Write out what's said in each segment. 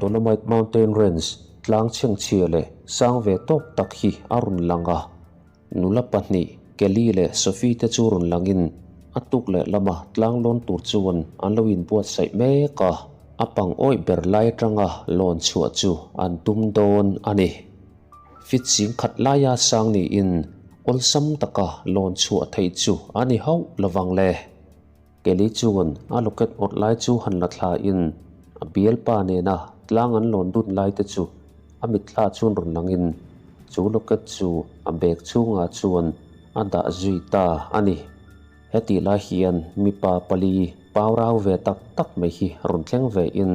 Dolomite Mountain Range tlang chhengchhia leh sang ve tawk tak hi a rawn lang a. Nula pahnih, Kelly leh Sophie te chu rawn langin a tuk leh lama tlang lawn tur chuan an lo inbuatsaih mek a, a pang awih ber lai atanga lawn chhuah chu an tum dawn a ni. Fit zing khat laia sang niin awlsam taka lawn chhuah theih chu a ni hauh lovang le. Kelly chuan a locket awrh lai chu han la thlain a bialpa nena tlang an lawn dun lai te chu a mitthla chuan rawn langin chu locket chu a bag chhungah chuan a dah zui ta a ni. Hetih lai hian mipa pali pau rau ve tak tak mai hi rawn thleng vein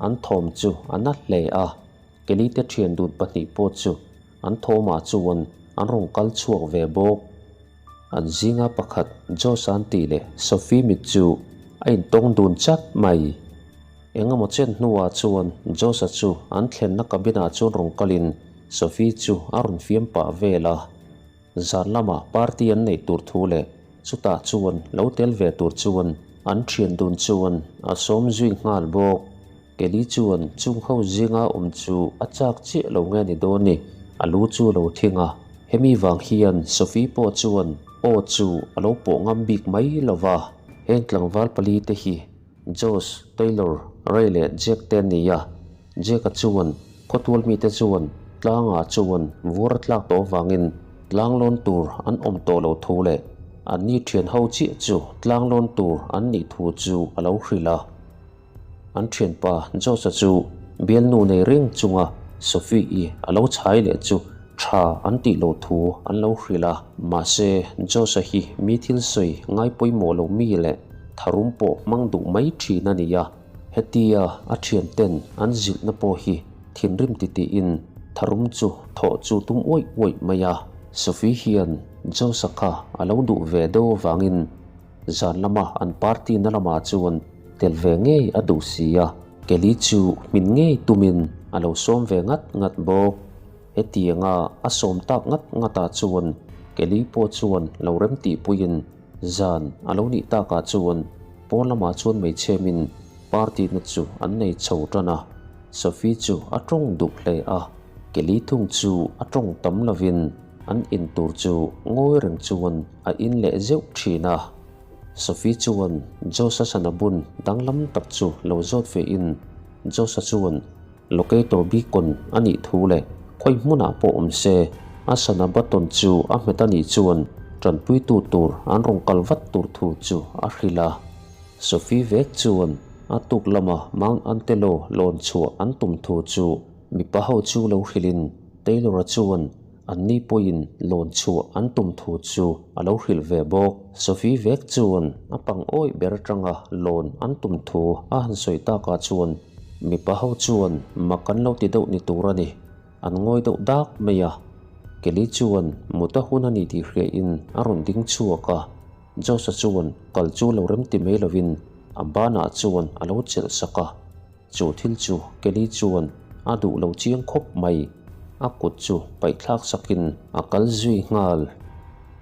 an thawm chu a na hle a. Kelly te thian dun pahnih pawh chu an thawmah chuan an rawn kal chhuak ve bawk. An zinga pakhat Josh an tih leh Sophie mit chu a intawng dun chat mai. Engemaw chen hnuah chuan Josh-a chu an thlenna cabin-ah chuan rawn kalin Sophie chu a rawn fiam pah vel a. Zan lamah party an neih tur thu leh chutah chuan lo tel ve tur chuan an thian dun chuan a sawm zui nghal bawk. Kelly chuan chung ho zinga awm chu a chak chiah lo nge ni dawn ni, a lu chu a lo thing a. Hemi vang hian Sophie pawh chuan aw chu a lo pawh ngam bik mai lo va. Heng tlangval pali te hi Josh, Taylor, Ray leh Jack te an ni a. Jack-a chuan khawtual mite chuan tlangah chuan vur a tlak tawh avangin tlang lawn tur an awm tawh lo thu leh anni thian ho chiah chu tlang lawn tur an nih thu chu a lo hrilh a. An thianpa Josh-a chu bialnu nei reng chunga Sophie-i a lo chhai leh chu tha an tih loh thu an lo hrilh a. Mahse, Josh-a hi mi thil sawi ngai pawimawh lo mi leh tharum pawh hmang duh mai thin a ni a. Hetia a thianten an zilhna pawh hi thinrim titihin tharum chu thawh chu tum uaih uaih mai a. Sophie hian Josh-a kha a lo duh ve deuh avangin Zan lama an party na lamah chuan tel ve ngei a duh si a, Kelly chu hmin ngei tumin a lo sawm ve ngat ngat bawk. Hetianga a sawm tak ngat ngatah chuan Kelly pawh chuan lo remtihpuiin zan a lo nih takah chuan pawn lamah chuan hmeichhemin party na chu an nei chho tan a. Sophie chu a tawng duh hle a, Kelly thung chu a tawng tam lovin An in tur chu ngawi reng chuan a in leh zeuh thin a. Sophie chuan Josh-a sana bun danglam tak chu lo zawt ve in Josh-a chuan locator beacon a nih thu leh khawi hmunah pawh awm se a sana button chu a hmet a nih chuan tanpuitu tur an rawn kal vat tur thu chu a hrilh a. Sophie vek chuan a tuk lama Mount Antelo lawn chhuah an tum thu chu mipa ho chu lo hrilhin Taylor-a chuan Anni pawhin lawn chhuah an tum thu chu a lo hrilh ve bawk. Sophie vek chuan a pang awih ber atanga lawn an tum thu a han sawi takah chuan mipa ho chuan mak an lo ti deuh ni tur a ni. An ngawi deuh dak mai a. Kelly chuan mut a hun a ni tih hriain a rawn ding chhuak a. Josh-a chuan kal chu lo remti mai lovin a banah chuan a lo chelh sak a. Chu thil chu Kelly chuan a duh lo chiang khawp mai. A kut chu paihthlak sakin a kal zui nghal.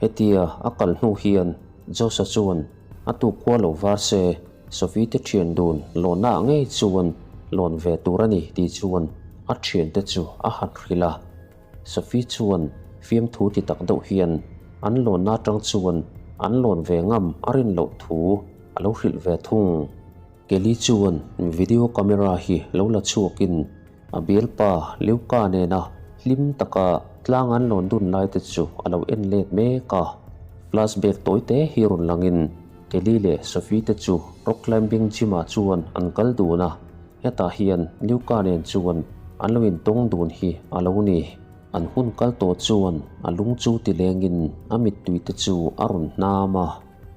Hetia a kal hnu hian Josh-a chuan a tuk khua lo var se, Sophie te thian dun lawnnaah ngei chuan lawn ve tur a ni tih chuan a thiante chu a han hrilh a. Sophie chuan fiamthu ti tak deuh hian an lawnna atang chuan an lawn ve ngam a rin loh thu a lo hrilh ve thung. Kelly chuan video camera hi lo la chhuakin a bialpa Luca nena hlim taka tlang an lawn dun lai te chu a lo en let mek a. Flashback tawi te hi rawn langin Kelly leh Sophie te chu rock climbing gym ah chuan an kal dun a, hetah hian Luca nen chuan an lo intawng dun hi a lo ni. An hun kal tawh chuan a lung chu ti lengin a mittui te chu a rawn hnam a.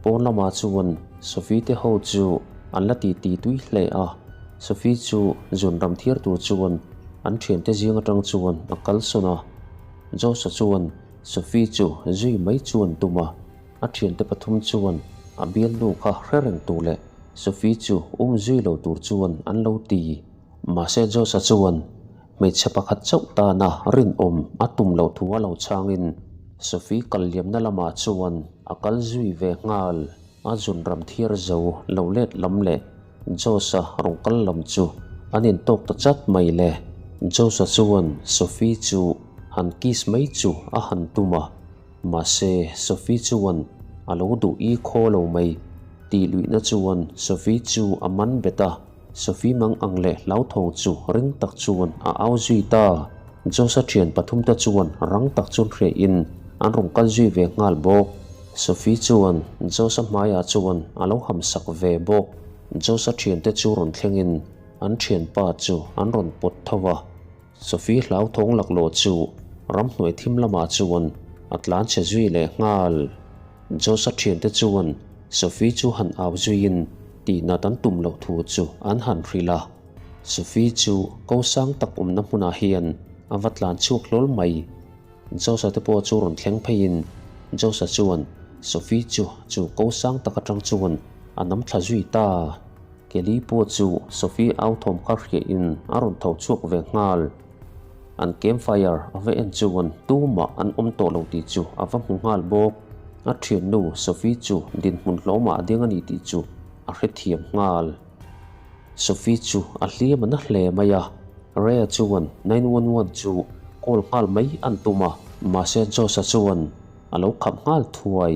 Pawn lamah chuan Sophie te ho chu an la titi tui hle a, Sophie chu zun ram thiar tur chuan an thiante zing atang chuan a kalsawn a. Josh-a chuan Sophie chu zui mai chuan tum a, a thiante pathum chuan a bialnu kha hre reng tur leh Sophie chu um zui lo tur chuan an lo ti. Mahse Josh-a chuan Hmeichhe pakhat chauh tana rinawm a tum loh thu a lo chhangin Sophie kal liamna lamah chuan a kal zui ve nghal. A zun ram thiar zo lo let lam leh Josh-a rawn kal lam chu An intawk ta chat mai le. Josh-a chuan Sophie chu han kiss mai chu a han tum a, mahse Sophie chuan a lo duh i khaw lo mai. Tih luihna chuan Sophie chu a man bet a, Sophie mang ang leh hlauthawng chu ring tak chuan a au zui ta. Josh-a thian pathumte chuan rang tak chuan hriain an rawn kal zui ve nghal bawk. Sophie chuan Josh-a hmaiah chuan a lo hamsak ve bawk. Josh-a thiante chu rawn thlengin an thianpa chu an rawn pawt tho a. Sophie hlauthawng laklawh chu ramhnuai thim lamah chuan a tlan chhe zui leh nghal. Josh-a thiante chuan Sophie chu han au zuiin tihnat an tum loh thu chu an han hrilh a. Sophie chu ko sang tak awmna hmunah hian a va tlan chhuak hlawl mai. Josh-a te pawh chu rawn thleng pheiin Josh-a chuan Sophie chu chu ko sang tak atang chuan a nam thla zui ta. Kelly pawh chu Sophie au thawm kha hriahin a rawn tho chhuak ve nghal. An campfire a va en chuan tumah an awm tawh lo tih chu a va hmu nghal bawk. A thiannu Sophie chu dinhmun hlawmah a ding a ni tih chu a hrethiam nghal. Sophie chu a hliam a na hle mai a, Rhea chuan 911 chu call nghal mai an tum a, mahse Josh-a chuan a lo khap nghal thuai.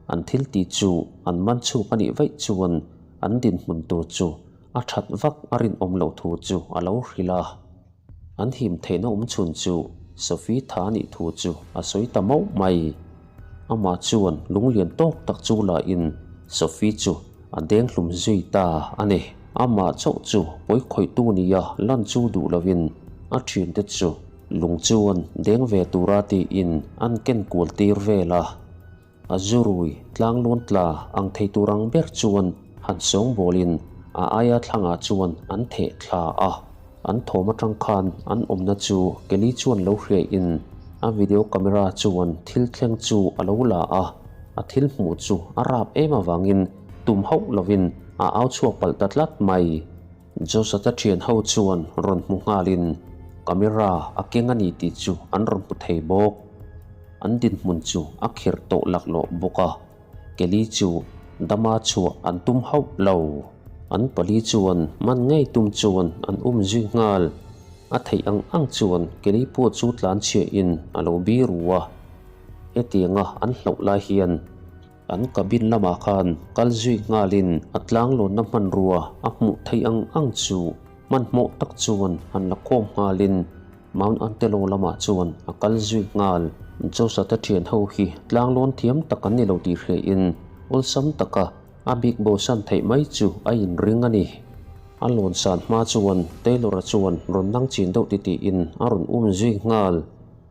An thil tih chu an man chhuk a nih vaih chuan an dinhmun tur chu a that vak a rinawm loh thu chu a lo hrilh a. An him theihna awm chhun chu Sophie tha a nih thu chu a sawi ta mauh mai. Amah chuan lunglian tawk tak chu lahin Sophie chu a deng hlum zui ta a ni. Amah chauh chu pawi khawihtu nia lan chu duh lovin a thiante chu lung chuan deng ve tura tiin an ken kual tir vel a. A zurui tlanglawn tla ang thei tur ang ber chuan han sawngbawlin a aia thlangah chuan an theh thla a. An thawm atang khan an awmna chu Kelly chuan lo hriain a video camera chuan thil thleng chu a lo la a, a thil hmuh chu a rap em avangin tum hauh lovin a au chhuak palh ta tlat mai. Joseph-a thian ho chuan rawn hmu nghalin camera a keng a ni tih chu an rawn hmu thei bawk. An dinhmun chu a khirh tawh laklawh bawk a, Kelly chu dama chhuah an tum hauh lo. An pali chuan man ngei tum chuan an um zui nghal. A theih ang ang chuan Kelly pawh chu tlan chhiahin a lo biru a. Hetianga an hlauh lai hian An cabin lamah khan kal zui nghalin a tlanglawnna hmanrua a hmuh theih ang ang chu hmanhmawh tak chuan han la khawm nghalin Mount Antelo lamah chuan a kal zui nghal. Josate thian ho hi tlanglawn thiam tak an ni lo tih hriain awlsam taka a bik bosan theih mai chu a inring a ni. A lawn san hma chuan Taylor-a chuan rawn nang chin deuh titiin a rawn um zui nghal.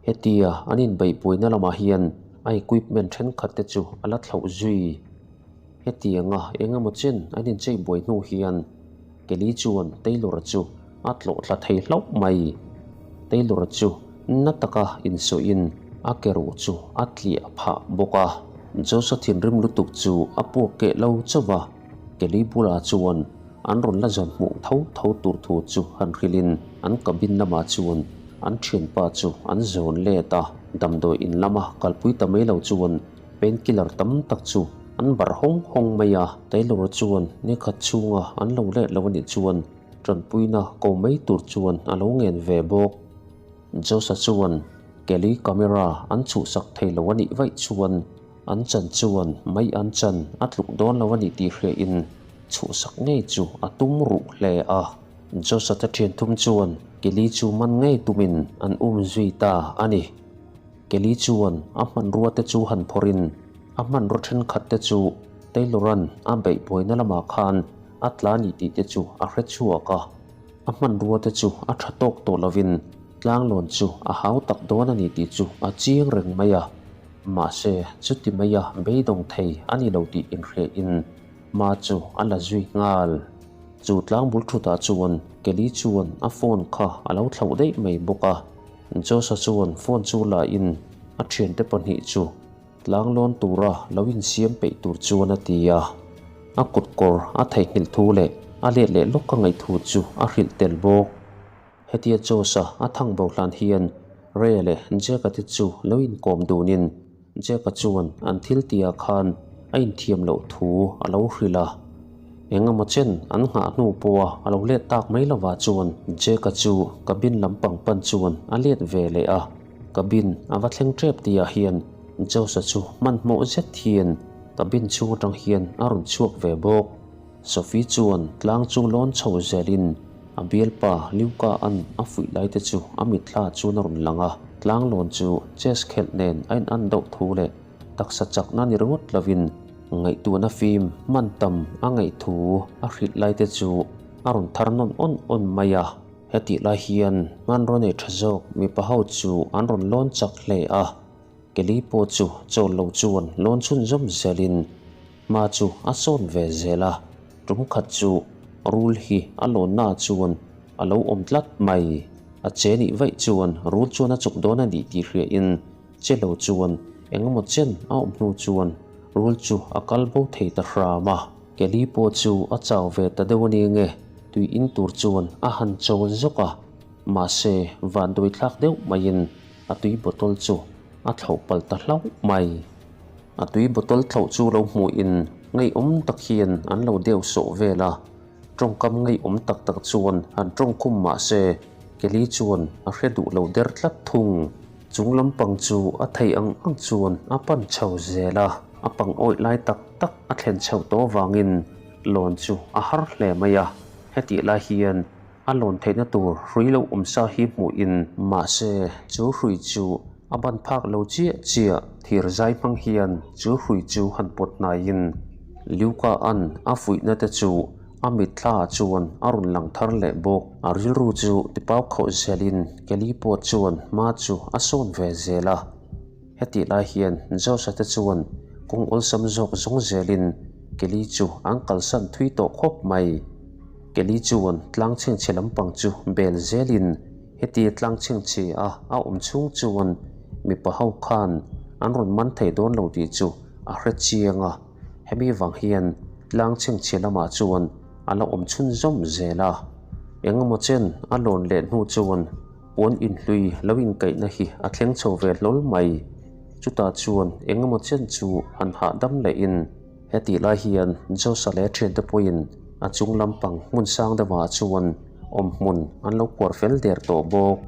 Hetia an inbeihpuina lamah hian a equipment thenkhat te chu a la thlauh zui. Hetianga eng emaw chen an inchei buai hnu hian Kelly chuan Taylor-a chu a tlawh thla thei hlauh mai. Taylor-a chu na taka insawiin a ke ruh chu a tliah phah bawk a. Josh-a thinrim lutuk chu a puak keh lo chauh va, Kelly bulah chuan an rawn la zawn hmuh tho tho tur thu chu han hrilhin an cabin lamah chuan an thianpa chu an zawn let a, damdawi in lama kalpui ta mai lo chuan pain killer tam tak chu an barh hawng hawng mai a. Taylor chuan nikhat chhunga an lo let lo anih chuan tanpuina ko mai tur chuan a lo ngen ve bawk. Josh-a chuan Kelly camera an chhuhsak thei lo anih vaih chuan an chan chuan mai an chan a tluk dawn lo anih tih hriain chhuhsak ngei chu a tum ruh hle a. Joseph-a thian thum chuan Kelly chu man ngei tumin an um zui ta a ni. Kelly chuan a hmanrua te chu han phawrhin a hmanraw thenkhat te chu Taylor-a'n a beih buaina lamah khan a tla ni tih te chu a hre chhuak a. A hmanrua te chu a tha tawk tawh lovin tlanglawn chu a hau tak dawn a ni tih chu a chiang reng mai a. Mahse, chuti maia beidawng thei a ni lo tih inhriain Hma chu a la zui nghal. Chu tlangbul thutah chuan Kelly chuan a phone kha a lo thlauh daih mai bawk a. Josh-a chuan phone chu la in a thiante pahnih chu tlanglawn tura lo insiam peih tur chuan a ti a. A kutkawr a theihnghilh thu leh a let leh lawk a ngaih thu chu a hrilh tel bawk. Hetia Josh-a a thang bo hlan hian Ray leh Jack-a te chu lo inkawm dunin Jack-a chuan an thil tihah khan a inthiam loh thu a lo hrilh a. Engemaw chen an nghah hnu pawha a lo let tak mai lovah chuan Jake-a chu cabin lampang pan chuan a let ve leh a. Cabin a va thleng tep tihah hian Josh-a chu hmanhmawh zet hian cabin chhung atang hian a rawn chhuak ve bawk. Sophie chuan tlang chu lawn chho zelin a bialpa Luca-a'n a fuih lai te chu a mitthla chuan a rawn lang a. Tlang lawn chu chess khelh nen a in-an deuh thu leh taksa chakna ni ringawt lovin ngaihtuahna fim hman tam a ngaih thu a hrilh lai te chu a rawn thar nawn awn awn mai a. Hetih lai hian hmanraw nei tha zawk mipa ho chu an rawn lawn chak hle a, Kelly pawh chu chawl lo chuan lawn chhunzawm zelin hma chu a sawn ve zel a, tum khat chu rul hi a lawnna chuan a lo awm tlat mai. A che nih vaih chuan rul chuan a chuk dawn a nih tih hriain Che lo chuan engemaw chen a awm hnu chuan rul chu a kal bo thei ta hram a. Kelly pawh chu a chau ve ta deuh a ni nge, tui in tur chuan a han chawl zawk a, mahse vanduai thlak deuh maiin a tui bottle chu a thlauh palh ta hlauh mai. A tui bottle thlauh chu lo hmuhin ngeiawm tak hian an lo deuh sawh vel a, tawngkam ngeiawm tak tak chuan han tawngkhum mahse Kelly chuan a hre duh lo der tlat thung. Chung lampang chu a thei ang ang chuan a pan chho zel a, a pang awih lai tak tak a thlen chhoh tawh avangin lawn chu a har hle mai a. Hetih lai hian a lawn theihna tur hrui lo awm sa hi hmuhin mahse chu hrui chu a ban phak lo chiah chiah thir zai hmang hian chu hrui chu han pawt hnaiin Luca-a'n a fuihna te chu A mitthla chuan a rawn lang thar leh bawk. A rilru chu tipau khauh zelin Kelly pawh chuan hma chu a sawn ve zel a. Hetih lai hian Josh-a te chuan kawng awlsam zawk zawng zelin Kelly chu an kalsan thui tawh khawp mai. Kelly chuan tlang chhengchhe lampang chu bel zelin heti tlang chhengchhe a a awm chhung chuan mipa ho khan an rawn man thei dawn lo tih chu a hre chiang a. Hemi vang hian tlang chhengchhe lamah chuan a la awm chhunzawm zel a. Engemaw chen a lawn leh hnu chuan puan inhlui lo inkaihna hi a thleng chho ve hlawl mai. Chutah chuan engemaw chen chu han hahdam lehin hetih lai hian Josa leh thiante pawhin a chung lampang hmun sang deuhah chuan awm hmun an lo kuar fel der tawh bawk.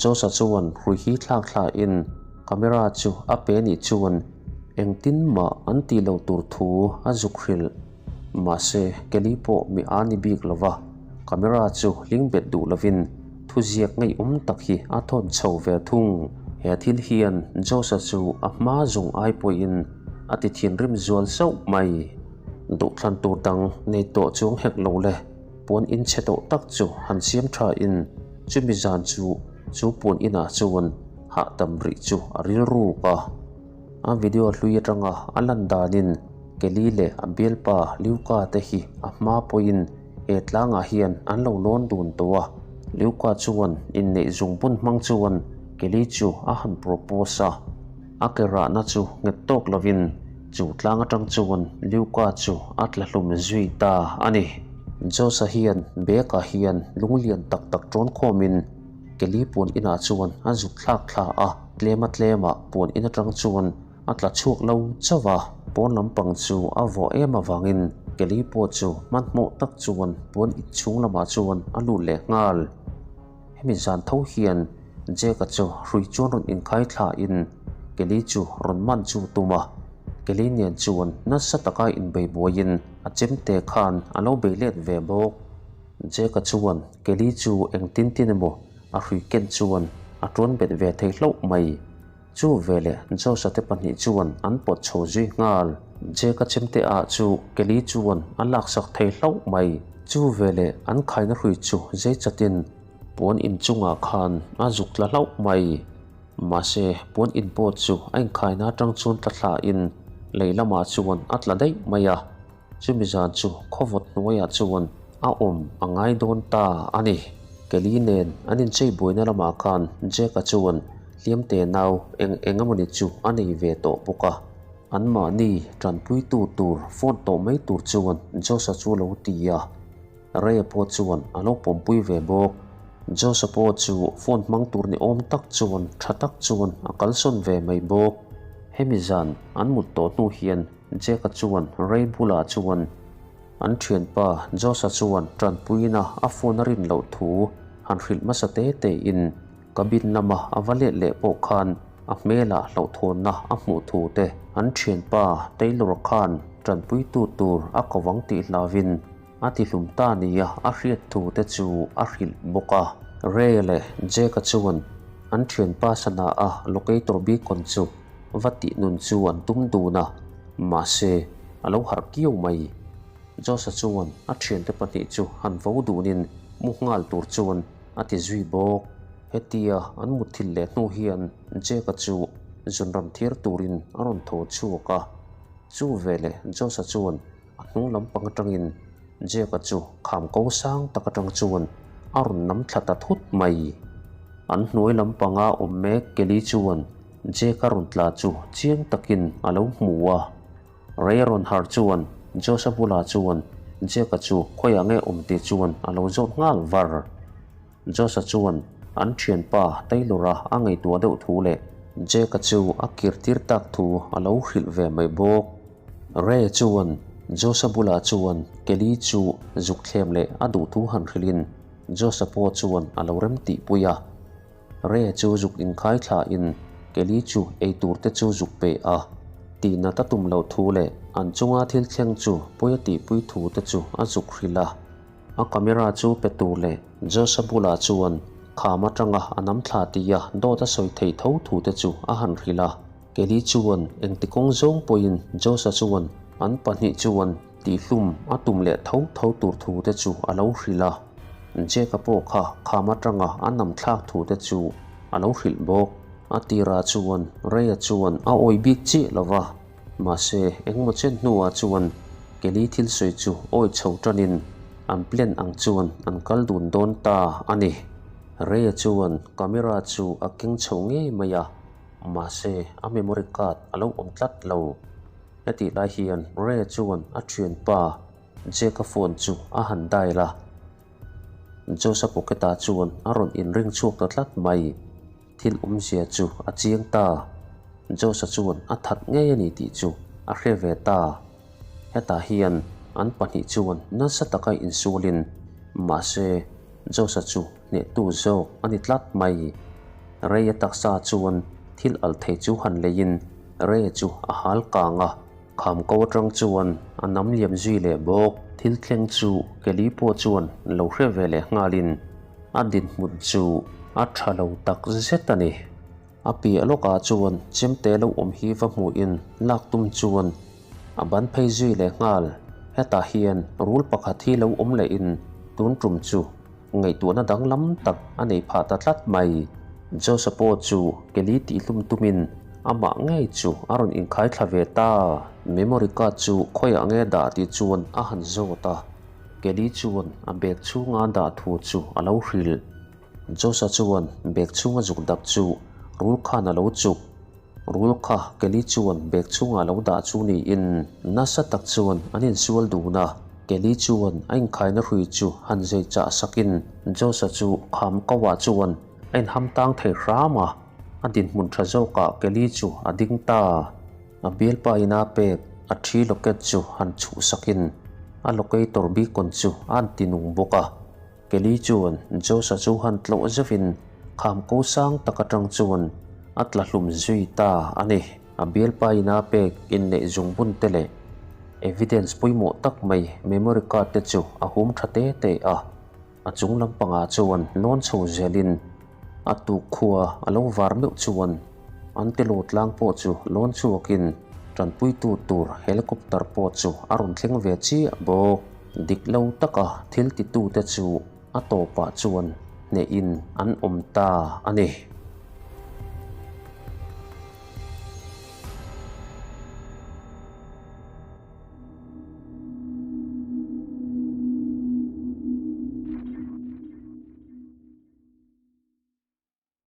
Josa chuan hrui hi thlak thlain camera chu a pe nih chuan Engtin mah an tih loh tur thu a zuk hrilh. Mahse, Kelly pawh mi a ni bik lo va, camera chu hling bet duh lovin thuziak ngaihawm tak hi a thawn chho ve thung. He thil hian Josh-a chu a hma zawng ai pawhin a ti thinrim zual sauh mai. Duhthlan tur dang nei tawh chuang hek lo le, puan in chhe tawh tak chu han siam thain chumi zan chu chu puan inah chuan hahdam rih chu a rilruk a. A video hlui atanga a lan danin Kelly leh a bialpa Luca te hi a hma pawhin he tlangah hian an lo lawn dun tawh a. Luca chuan inneih zungbun hmang chuan Kelly chu a han propose a. A ke rahna chu nghet tawk lovin chu tlang atang chuan Luca chu a tla hlum zui ta a ni. Josh-a hian bag-ah hian lunglian tak tak tawn khawmin Kelly puan inah chuan a zuk thlak thla a, tlema tlemah puan in atang chuan a tla chhuak lo chauh a. Pawn lampang chu a vawh em avangin Kelly pawh chu hmanhmawh tak chuan puan in chhung lamah chuan a lut leh nghal. Hemi zan tho hian Jack-a chu hrui chuan rawn inkhai thlain Kelly chu rawn man chu tum a, Kelly nen chuan nasa taka inbei buaiin a chemte khan a lo bei let ve bawk. Jack-a chuan Kelly chu engtin tin emaw a hrui ken chuan a tuan bet ve thei hlauh mai. Chu veleh Josh-a te pahnih chuan an pawt chho zui nghal. Jack-a chemte ah chu Kelly chuan a laksak thei hlauh mai. Chu veleh an khaina hrui chu zei chatin puan inchungah khan a zuk tla hlauh mai. Mahse puan in pawh chu a inkhaina atang chuan tla thlain lei lamah chuan a tla daih mai a. Chumi zan chu khawvawt hnuaiah chuan a awm a ngai dawn ta a ni. Kelly nen an inchei buaina lamah khan Jack-a chuan hliamte nau eng eng emawni chu a nei ve tawh bawk a. Anmahni tanpuitu tur phone tawh mai tur chuan Josh-a chu lo ti a, Ray-a pawh chuan a lo pawmpui ve bawk. Josh-a pawh chu phone hmang tur ni awm tak chuan tha tak chuan a kalsawn ve mai bawk. Hemi zan an mut tawh hnu hian Jack-a chuan Ray bulah chuan, An thianpa Josh-a chuan tanpuina a phone a rin loh thu han hrilh hmasa te te in cabin lama a va let leh pawh khan a hmelah hlauhthawnna a hmuh thu te an thianpa Taylor khan tanpuitu tur a ko vang tih hlauvin a tihlum ta nia a hriat thu te chu a hrilh bawk a. Ray leh Jake-a chuan an thianpa sana a locator beacon chu va tih nun chu an tum dun a, mahse a lo harh kiau mai. Josh-a chuan a thiante pahnih chu han vo dunin mu nghal tur chuan a ti zui bawk. Hetia an mutthilh leh hnu hian Jake-a chu zunram thiar turin a rawn tho chhuak a, chu veleh Josh-a chuan A hnung lampang atangin Jake-a chu kham ko sang tak atang chuan a rawn nam thla ta thut mai. An hnuai lampanga awm mek Kelly chuan Jake-a rawn tla chu chiang takin a lo hmu a. Ray rawn harh chuan Josh-a bulah chuan Jake-a chu khawiah nge awm tih chuan a lo zawt nghal var. Josh-a chuan an thianpa Taylor-a a ngaihtuah deuh thu leh Jake-a chu a kir tir tak thu a lo hrilh ve mai bawk. Ray chuan Josh-a bulah chuan Kelly chu zuk thlem leh a duh thu han hrilhin Josh-a pawh chuan a lo rem tih pui a. Ray chu zuk inkhai thlahin Kelly chu ei tur te chu zuk pe a. Tihnat a tum loh thu leh an chunga thil thleng chu pawi a tihpui thu te chu a zuk hrilh a. A camera chu pe tur leh Josh-a bulah chuan kham atanga a nam thla tia dawt a sawi theih tho thu te chu a han hrilh a. Kelly chuan engti kawng zawng pawhin Josh-a chuan an pahnih chuan tihhlum a tum leh tho tho tur thu te chu a lo hrilh a. Jack-a pawh kha kham atanga a nam thlak thu te chu a lo hrilh bawk. A tirah chuan Ray-a chuan a awih bik chiah lo va. Mahse, engmaw chen hnuah chuan Kelly thil sawi chu awi chho tanin an plan ang chuan an kal dun dawn ta a ni. Ray-a chuan camera chu a keng chho ngei mai a, mahse a memory card a lo awm tlat lo. Hetih lai hian Ray-a chuan a thianpa Jack-a phone chu a han dial a, Josh-a pocket-ah chuan a rawn inring chhuak ta tlat mai. Thil awmzia chu a chiang ta. Josh-a chuan a that ngei a ni tih chu a hre ve ta. Hetah hian an pahnih chuan nasa taka insualin mahse Josh-a chu hnehtu zawk a ni tlat mai. Ray-a taksa chuan thil alh thei chu han leiin Ray-a chu a hal kang a, kham ko atang chuan a nam liam zui leh bawk. Thil thleng chu Kelly pawh chuan lo hre ve leh nghalin A dinhmun chu a tha lo tak zet a ni. A piah lawkah chuan chemte lo awm hi va hmuhin lak tum chuan a ban phei zui leh nghal. Hetah hian rul pakhat hi lo awm lehin tun tum chu ngaihtuahna danglam tak a nei phah ta tlat mai. Joshua pawh chu Kelly tihhlum tumin amah ngei chu a rawn inkhai thla ve ta. Memory card chu khawiah nge dah tih chuan a han zawt a. Kelly chuan a bag chhunga dah thu chu a lo hrilh. Josh-a chuan bag chhunga zuk dap chu rul khan a lo chuk. Rul kha Kelly chuan bag chhunga lo dah chu niin nasa tak chuan an insual dun a. Kelly chuan a inkhaina hrui chu han zei chah sakin Josh-a chu kham kauah chuan a inham tang thei hram a. A dinhmun tha zawkah Kelly chu a ding ta. A bialpa ina pek a thi locket chu han chhuh sakin a locator beacon chu a han ti nung bawk a. Kelly chuan Josh-a chu han tlawh zeuhin kham ko sang tak atang chuan a tla hlum zui ta a ni. A bialpa ina pek inneih zungbun te leh evidence pawimawh tak mai memory card te chu a hum tha te te a. A chung lampangah chuan lawn chho zelin A tuk khua a lo var meuh chuan an telaw tlang pawh chu lawn chhuakin tanpuitu tur helicopter pawh chu a rawn thleng ve chiah bawk. Dik lo taka thil titute chu a tawpah chuan hnehin an awm ta a ni.